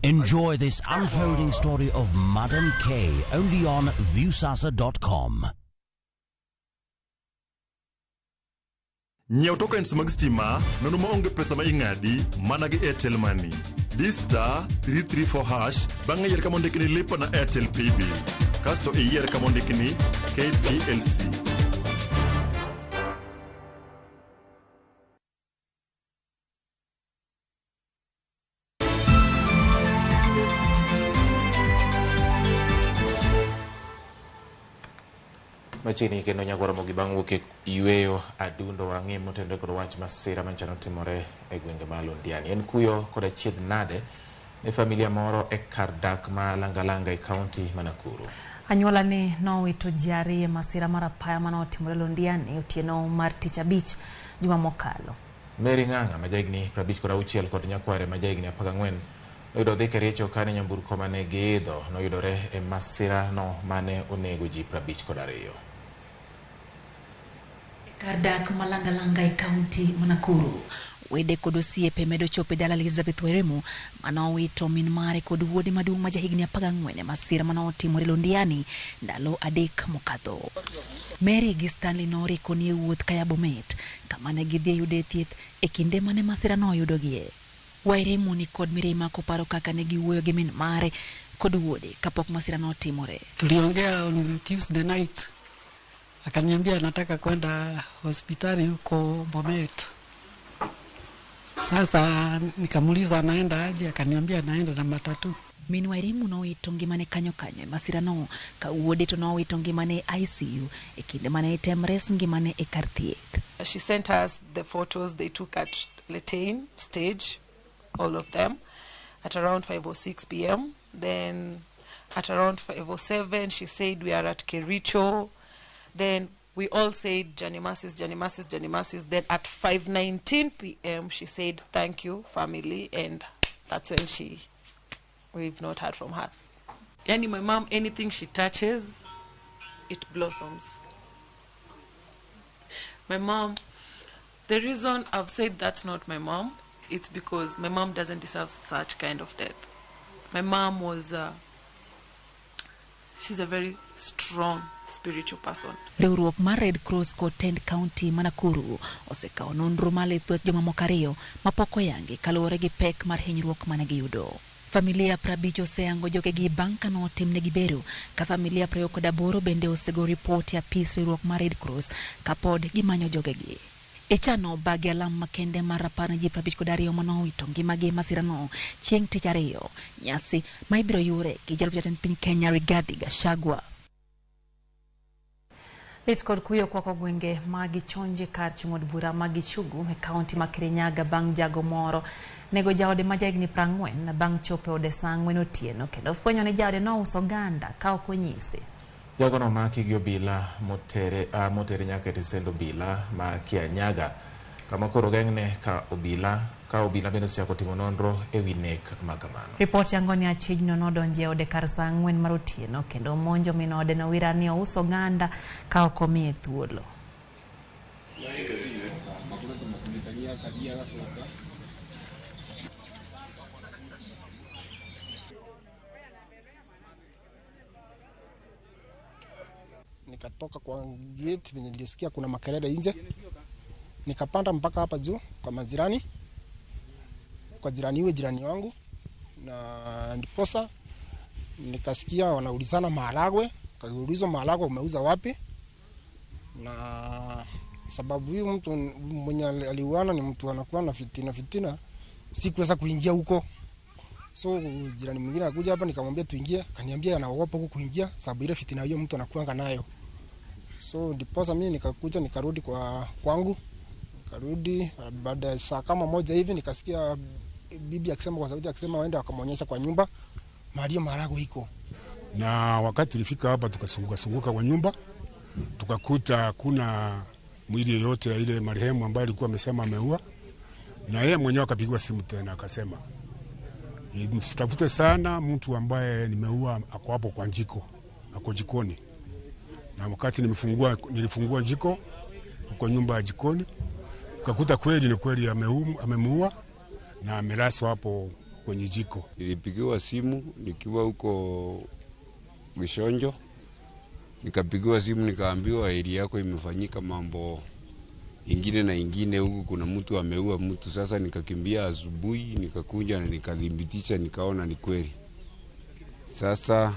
Enjoy this unfolding story of Madam K only on Viusasa.com. Nyiew tokens mag stima nono maonge pesa ma ing'adi mana gi Airtel Money. Di star 334 hash bang'e yier kama ondiki ni lipa na Airtel Paybill. Kasto iyier kama ondiki ni KPLC. Machiegni kendo nyakwa Ramogi bang' wuok e yweyo adundo wang'e motenore kod wach masira manchano timore e gwenge ma Londiani. En kuyo kod achiedh nade ne familia moro e kar dak ma Langalanga e kaunti ma Nakuru. Anyuola ni nowito ji ariyo e masira mar apaya mane otimore Londiani otieno mar tich abich juma mokalo. Mary Ng'ang'a ma jahigni 56 kod nyakware ma jahigni 14 Noyudo dhi Kericho kane nyamburko mane giidho noyudore e masira no mane onego ji 52. Kar dak Malangalanga e kaunti ma Nakuru, wede kod osiepe medo chopo e dala Elizabeth Weremu manowito min mare kod wuode maduong' ma jahigni 14 e masira manotimore Londiani ndalo 3 mokadho. Mary gi Stanley noriko ni e wuoth kaya Bomet kama ne gidhi yude thieth e kinde mane masira noyudogie. Wairimu ni kod mirima koparo kaka ne giwuoyo gi min mare kod wuode kapok masira notimore. Tuliongea on Tuesday night, akaniambia anataka kwenda hospitali huko Bomet. Sasa nikamuuliza anaenda aje, akaniambia anaenda na matatu. Min Wairimu nowito ngimane kanyo kanyo e masira no, ka wuode to nowito ngimane e ICU e kinde mane item res ngimane e kar thieth. She sent us the photos they took at Letain stage, all of them, at around 5:06 p.m. Then at around 5:07, she said we are at Kericho. Then we all said Janimasis, Janimasis, Janimasis. Then at 5:19 p.m., she said, thank you, family. And that's when we've not heard from her. Yani, my mom, anything she touches, it blossoms. My mom, the reason I've said that's not my mom, it's because my mom doesn't deserve such kind of death. My mom was, she's a very strong spiritual person. Riwruok mar Red Cross kod tend county ma Nakuru osekawo nonro mar thoth jomamoko 2 mapok oyangi kaluwore gi pek mar hinyruok mane giyudo. Familia 50 oseyango jogegi bang' ka notimnegi bero, ka familia 28 bende osego ripot e apis riwruok mar Red Cross kapod gimanyo jogegi. Ichano bagi alam makende mar rapar ne ji 52 manowito ngimagi e masirano chieng' tich ariyo, nyasi ma ibiro yure gi jalup jatend piny Kenya Rigathi Gachagua. Lit kod kuyo kwako gwenge ma Gichonje kar chung' od bura ma Gichugu e kaunti ma Kirinyaga bang' jago moro nego jaode ma jahigni 40 bang' chopo e ode saa 4 otieno kendo fwenyo ni jaode nouso oganda ka ok onyise. Jago no omaki gi obila motere nyaka e tesend obila ma Kianyaga kama koro geng'ne ka obila bende osechako timo nonro e wi nek ma kamano. Ripot yango ni achijno nodonjo e ode kar saa 4 mar otieno kendo omonjo min ode nowira ni ouso oganda ka ok omiye thuolo. Nikatoka kwa gate venye nilisikia kuna makelele nje, nikapanda mpaka hapa juu kwa majirani, kwa jirani yule jirani wangu, na ndiposa nikasikia wanaulizana maharagwe. Kaulizwa maharagwe umeuza wapi, na sababu huyu mtu mwenye aliuana ni mtu anakuwa na fitina, sikuweza kuingia huko. So jirani mwingine akakuja hapa, nikamwambia tuingie, akaniambia anaogopa huko kuingia sababu ile fitina hiyo mtu anakuanga nayo. So ndiposa mimi nikakuja nikarudi kwa kwangu. Nikarudi baada ya saa kama 1 hivi nikasikia bibi akisema kwa sauti, akisema waende wakamwonyesha kwa nyumba mahali maharagwe iko. Na wakati tulifika hapa tukasunguka kwa nyumba, tukakuta kuna mwili yoyote ya ile marehemu ambaye alikuwa amesema ameua, na yeye mwenyewe akapigwa simu tena akasema msitafute sana mtu ambaye nimeua, ako hapo kwa jiko, ako jikoni. Na wakati nilifungua jiko kwa nyumba ya jikoni, tukakuta kweli ni kweli amemuua na amelaswa hapo kwenye jiko. Nilipigiwa simu nikiwa huko Gishonjo, nikapigiwa simu nikaambiwa hili yako imefanyika mambo ingine na ingine, huku kuna mtu ameua mtu. Sasa nikakimbia asubuhi nikakuja na nikadhibitisha, nikaona ni kweli. Sasa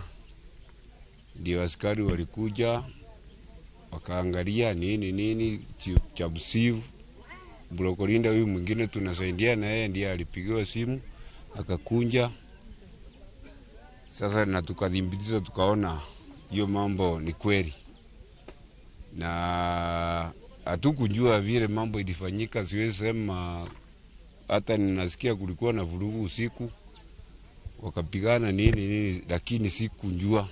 ndio askari walikuja wakaangalia nini nini Chabsivu Blokolinda, huyu mwingine tunasaidia na yeye ndiye alipigiwa simu akakunja. Sasa na tukadhibitisha tukaona hiyo mambo ni kweli, na hatukujua vile mambo ilifanyika. Siwezi sema, hata ninasikia kulikuwa na vurugu usiku wakapigana nini nini, lakini sikujua.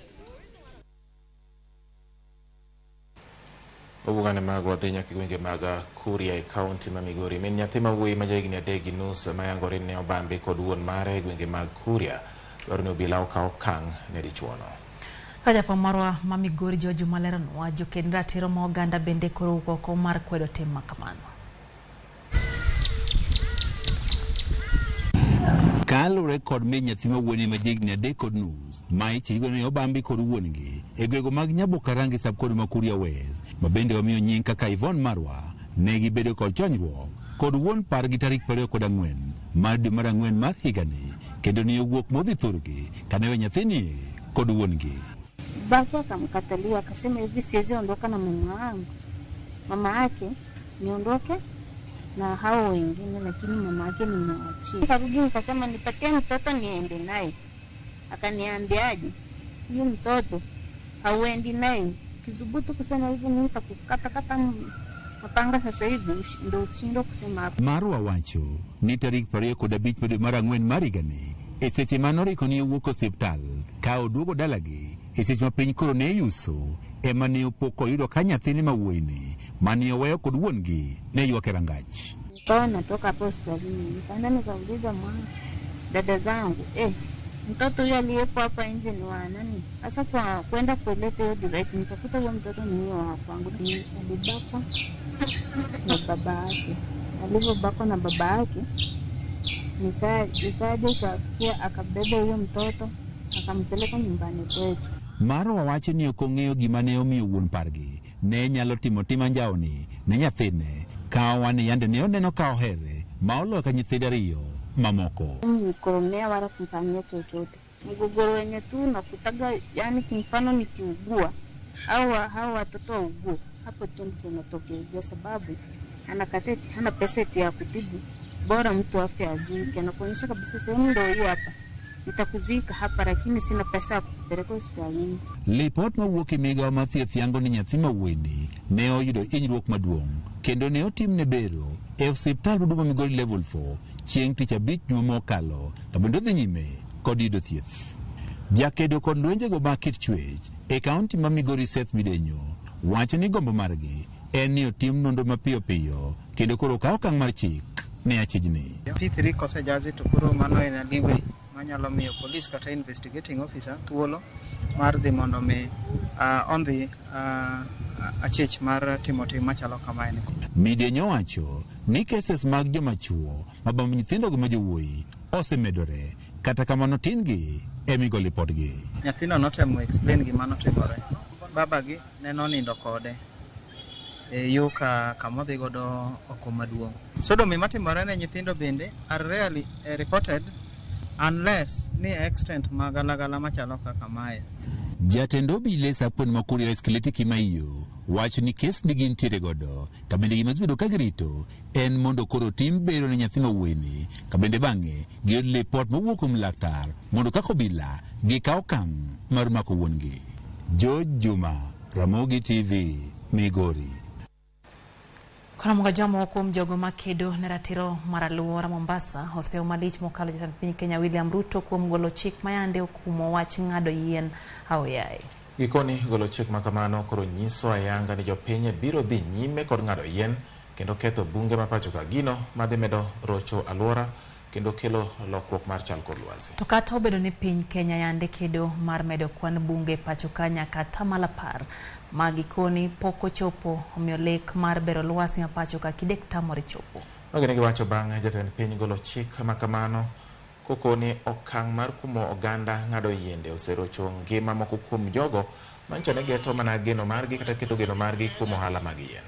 Wabugane mag wadhi nyaka e gwenge mag Kuria e kaunti ma Migori. Min nyathi ma wuoyi ma jahigni 3.5 mayangore ne obambi kod wuon mare e gwenge mag Kuria. Dwaro ni obila okaw okang' ne dichuono. Ka jafwambo marwa ma Migori George Juma leronwa, joked ratiro ma oganda bende koro owuok oko mar kwedo tim makamano. Kaluwore kod min nyathi ma wuoyi ma jahigni 3.5 ma ichiwo ne obambi kod wuon-gi e gwenge mag Nyabokarangi sub-county ma Kuria West, ma bende omiyo nying kaka Yvonne Marwa, ne gibedo kod chwanyruok kod wuon pargi tarik 24 mar dwe mar ang'wen mar higani, kendo ne owuok modhi thurgi kane owe nyathini kod wuon-gi. Babake akamkatalia akasema hivi, siwezi ondoka na mama wangu, mama yake niondoke na hao wengine, lakini mama yake nimewachia. Nikarudi nikasema nipatie mtoto niende naye. Akaniambiaje, huyu mtoto hauendi naye, ukithubutu kusema hivyo mimi nitakukatakata mapanga sasa hivi, ndio ushindwe kusema hapo. Marwa wacho ni tarik 25 dwe mar ang'wen mar higani e seche manoriko ni owuok osiptal ka oduogo dalagi e seche ma piny koro ne yuso ema ne opo koyudo ka nyathine ma wuoyini mane oweyo kod wuon-gi ne ywak e rangach. Nikawa natoka hapo hospitalini, nikaenda nikauliza mwana dada zangu, mtoto huyo aliyepo hapa nje ni wa nani? Sasa kwa kwenda kuleta hiyo direct nikakuta huyo mtoto ni huyo wa kwangu. Alibakwa na baba yake. Alivyobakwa na baba yake, nikaja ikafikia akabeba huyo mtoto akampeleka nyumbani kwetu. Marwa wacho ni ok ong'eyo gima ne omiyo wuon pargi ne nyalo timo tim anjawni ne nyathine ka wane yande ne oneno ka ohere ma oloyo ka nyithindo ariyo mamoko. Mkoromea wala kumfanyia chochote. Mgogoro wenye tu nakutaga, yani kimfano nikiugua au hao watoto waugue, hapo tu ndipo unatokelezea, sababu anakataa eti hana pesa eti ya kutibu, bora mtu afe azike. Anakuonyesha kabisa sehemu ndio hii hapa, nitakuzika hapa lakini sina pesa ya kukupeleka hospitalini. Lipot mawuok e migawo mar thieth yango ni nyathi ma wuoyini ne oyudo hinyruok maduong' kendo ne otimne bero e osiptal maduong' ma Migori Level 4 chieng' tich abich juma mokalo kabende odhi nyime kod yudo thieth. Jakedo kod lwenjego mag kit chwech e kaunti ma Migori Seth Midenyo wacho ni gombo margi en ni otim nonro mapiyo piyo kendo koro okaw okang' mar chik ne achijni. P3 kosejazi to koro mano en leeway manyalo miyo police kata investigating officer thuolo mar dhi mondo mi ondhi achich mar timo tim machalo kamaeni. Midenyo wacho ni cases mag joma chuo mabambo nyithindo gi ma jowuoyi osemedore, kata kamano tin gi emigo lipodgi. Nyathino notemo explain gima notimore. Babagi ne nonindo kode e yo ka kamodhi godo oko maduong'. Sodomy matimore ne nyithindo bende are rarely reported unless ni extent magalagala machalo kaka mae. Jatend obila e sapon ma Kuria Eskeleti Kimaiyo wacho ni kes ni gintiere godo kabende gima gisebedo ka girito en mondo koro tim bero ne nyathi ma wuoyini kabende bang'e giyud lipot mowuok kuom laktar mondo kaka obila gikaw okang' mar mako wuon-gi. George Juma, Ramogi TV, Migori. Koramoga jomoko kuom jogo makedo ne ratiro mar alwora Mombasa oseyo malich mokalo jatend piny Kenya William Ruto kuom golo chik mayande okumo wach ng'ado yien aoyaye. Gikoni golo chik makamano koro nyiso ayanga ni jopiny biro dhi nyime kod ng'ado yien kendo ketho bunge ma pacho ka gino madhi medo rocho alwora kendo kelo lokruok mar chal kor lwasi. To kata obedo ni piny Kenya yande kedo mar medo kwan bunge pacho ka nyaka 10% ma gikoni pok ochopo, omiyo lek mar bero lwasi ma pacho ka kidek tamore chopo. Mago ne giwacho bang' jatend piny golo chik makamano kokoni okang' mar kumo oganda ng'ado yiende oserocho ngima moko kuom jogo manyicho ne geto mana geno margi kata keto geno margi kuom ohala mag yien.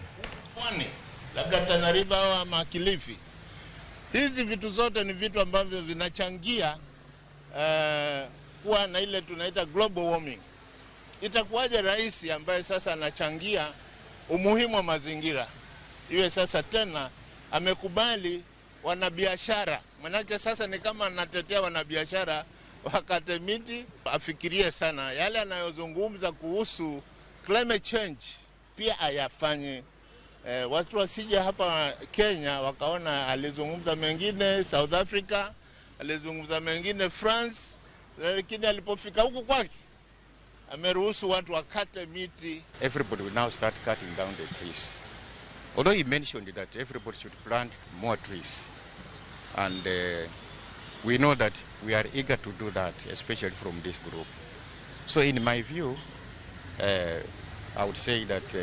Pwani, labda Tana River ama Kilifi. Hizi vitu zote ni vitu ambavyo vinachangia kuwa na ile tunaita global warming. Itakuwaje rais ambaye sasa anachangia umuhimu wa mazingira iwe sasa tena amekubali wanabiashara? Manake sasa ni kama anatetea wanabiashara wakate miti. Afikirie sana yale anayozungumza kuhusu climate change, pia ayafanye. Watu wasije hapa Kenya wakaona alizungumza mengine South Africa, alizungumza mengine France, lakini alipofika huku kwake Ameruhusu watu wakate miti. Everybody will now start cutting down the trees. Although he mentioned that everybody should plant more trees. And we know that we are eager to do that, especially from this group. So in my view, I would say that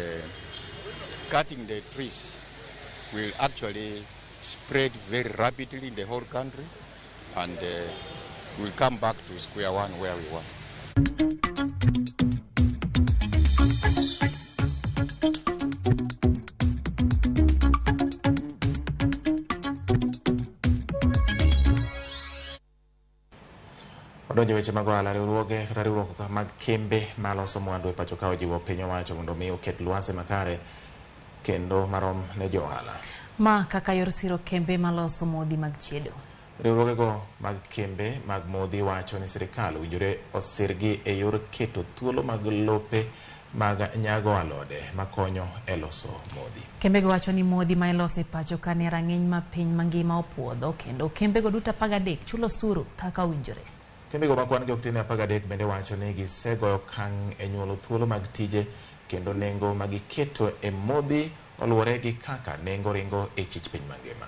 cutting the trees will actually spread very rapidly in the whole country, and we'll come back to square one where we were. Odonjo weche mag ohala, riwruoge kata riwruok mag kembe maloso mwandu e pacho ka ojiwo piny owacho mondo mi oket lwasi makare kendo marom ne jo ohala. Ma kaka yor siro kembe maloso modhi mag chiedo. Riwruogego mag kembe mag modhi wacho ni sirikal owinjore osirgi e yor keto thuolo mag lope mag nyago alode makonyo e loso modhi. Kembego wacho ni modhi ma iloso e pacho ka ni rang'iny ma piny mangima opuodho kendo kembego duto 13 chulo osuru kaka owinjore. Kembego ma kwan gi ok tin 13 bende wacho ni gisegoyo okang' e nyuolo thuolo mag tije kendo nengo ma giketo e modhi oluwore gi kaka nengo ringo e chich piny mangima.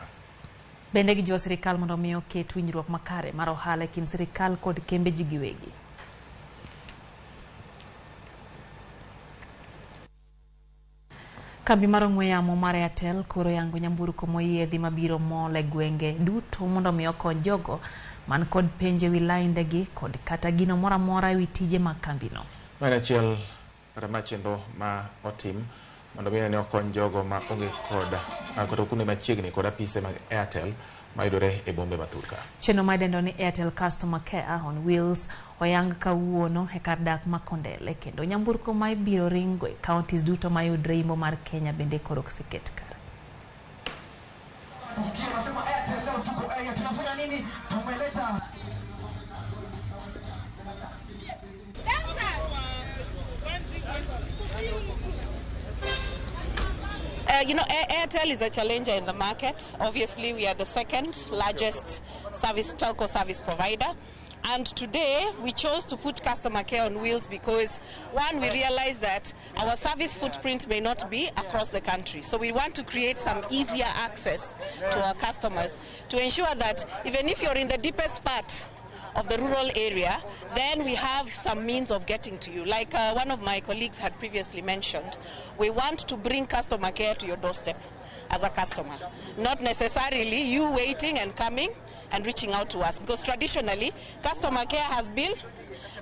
Bende gijiwo sirikal mondo mi oket winjruok makare mar ohala e kind sirikal kod kembe ji giwegi. Kambi mar ong'we yamo mar Airtel koro yango nyamburko moyiedhi mabiro mol e gwenge duto mondo mi okony jogo man kod penjo ewi laindegi kod kata gino moro amora ewi tije mag kambino. Mar achiel kata ma chenro ma otim mondo mi ne okony jogo ma onge kod kata kuonde machiegni kod apise mag Airtel mayudore e bombe ma Thurka. Chenro ma idendo ni Airtel Customer Care on Wheels oyang kawuono e kar dak ma Kondele kendo nyamburko ma ibiro ringo e counties duto mayudore imbo mar Kenya bende koro oseket kare. Airtel is a challenger in the market. Obviously, we are the second largest telco service provider. And today, we chose to put customer care on wheels because, one, we realize that our service footprint may not be across the country. So we want to create some easier access to our customers to ensure that even if you're in the deepest part of the rural area, then we have some means of getting to you. Like one of my colleagues had previously mentioned, we want to bring customer care to your doorstep as a customer. Not necessarily you waiting and coming and reaching out to us, because traditionally, customer care has been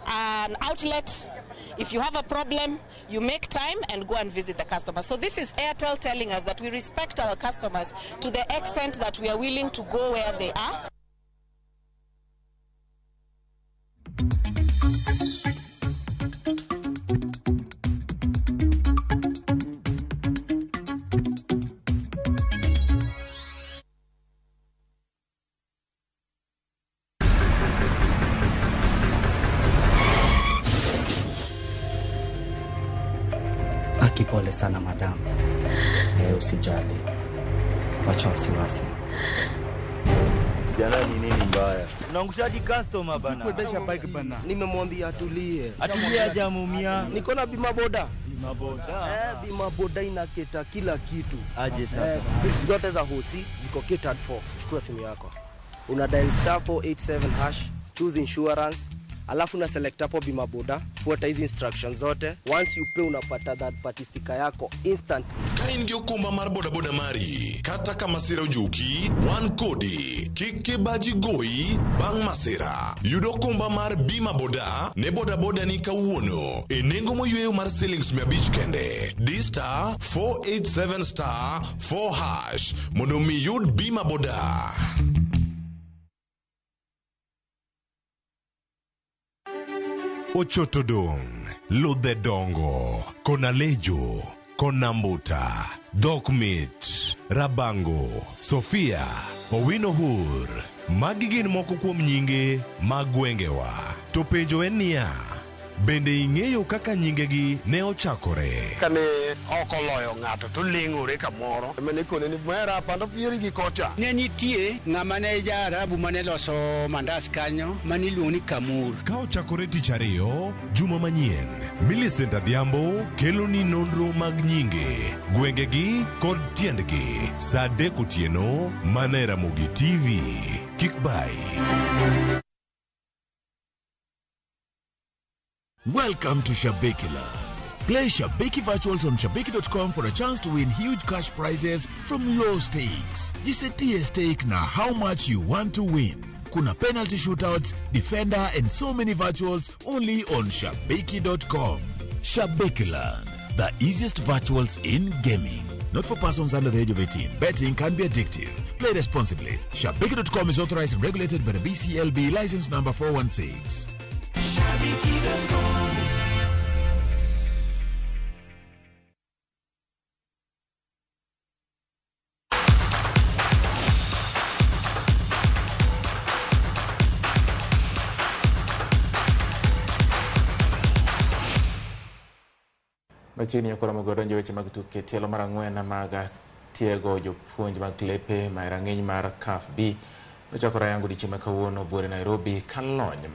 an outlet. If you have a problem, you make time and go and visit the customer. So this is Airtel telling us that we respect our customers to the extent that we are willing to go where they are. Pole sana madam. Usijali. Wacha wasiwasi. Jana ni nini mbaya? Unaangushaji customer bana. Kuendesha bike bana. Nimemwambia atulie. Atulie hajamuumia. Niko na bima boda. Bima boda. Bima boda inaketa kila kitu. Aje sasa. Bills zote za hosi ziko catered for. Chukua simu yako. Una dial *487#, choose insurance. Alafu na select hapo bima boda, fuata hizi instructions zote. Once you pay unapata that party sticker yako instant. Ka in gi okumba mar boda boda mari, kata ka masira ojuki, wan kodi. Kik kibaji goyi bang' masira. Yud okumba mar bima boda ne boda boda ni kawuono e nengo moyweyo mar silings 500 kende. Di *487*4# mondo mi yud bima boda. Ochoto dong, ludhe dongo, konalejo, konambuta, dhok mit, rabango, Sofia, Owino Hur. Magi gin moko kuom nyinge mag gwengewa. To penjo en niya, bende ing'eyo kaka nyingegi ne ochakore? Kane Ok oloyo ng'ato to leng'ore kamoro. Mane kone ni mera panda pieri gi kocha. Ne nitie ng'ama ne ja-Arabu mane loso mandas kanyo mane iluongo ni Kamur. Ka ochakore tich ariyo juma manyien, Millicent Adhiambo keloni nonro mag nyinge, gwengegi kod tiendgi saa 3 otieno mana e Ramogi TV. Kik bai. Welcome to Shabiki Land. Play Shabiki Virtuals on Shabiki.com for a chance to win huge cash prizes from low stakes. Jisetie stake na how much you want to win. Kuna penalty shootouts, defender and so many virtuals only on Shabiki.com. Shabiki Land, the easiest virtuals in gaming. Not for persons under the age of 18. Betting can be addictive. Play responsibly. Shabiki.com is authorized and regulated by the BCLB license number 416. Shabiki.com. Machiegni koro mogodonjo weche mag tuke tielo mar 4 mag tiego jopuonj mag klepe ma e rang'iny mar CAF B nochakore yango odiechieng' ma kawuono buore Nairobi ka lony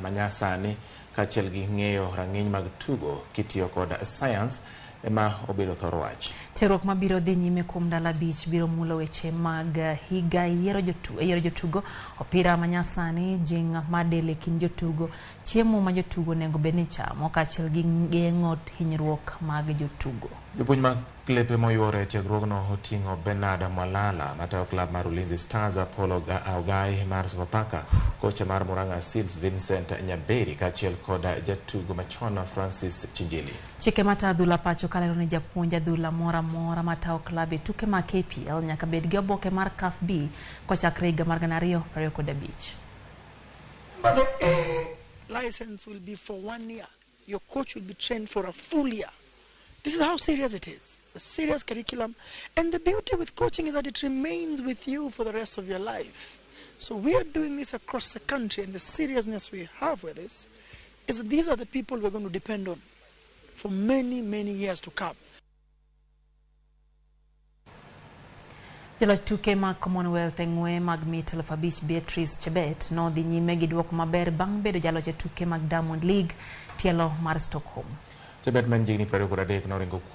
manyasani kaachiel gi ng'eyo rang'iny mag tugo kitiyo kod science ema obedo thor wach. Tiegruok mabiro dhi nyime kuom ndalo 5 biro mulo weche mag higa yiero jotugo, opira manyasani, jing' mar del e kind jotugo, chiemo ma jotugo onego bed ni chamo kaachiel gi geng'o hinyruok mag jotugo. Jopuonj mag klepe moyuoro e tiegruogno oting'o Bernard Mwalala matayo klab mar Ulinzi Stars, Apollo Ogai mar Sofapaka, kocha mar Murang'a Seals Vincent Nyaberi kaachiel kod jatugo machon Francis Chinjili. Chike matayo adhula pacho kalero ni japuonj adhula moro amora matayo klab e tuke mag KPL nyaka bed gi oboke mar CAF B kochakre higa mar 2025. But the A license will be for 1 year. Your coach will be trained for a full year. This is how serious it is. It's a serious curriculum. And the beauty with coaching is that it remains with you for the rest of your life. So we are doing this across the country, and the seriousness we have with this is that these are the people we're going to depend on for many, many years to come. Jaloch tuke mag Commonwealth e ng'we mag mita 5,000 Beatrice Chebet nodhi nyime gi duoko maber bang' bedo jaloch e tuke mag Diamond League tielo mar Stockholm. Chebet ma en jahigni 23 noringo kuom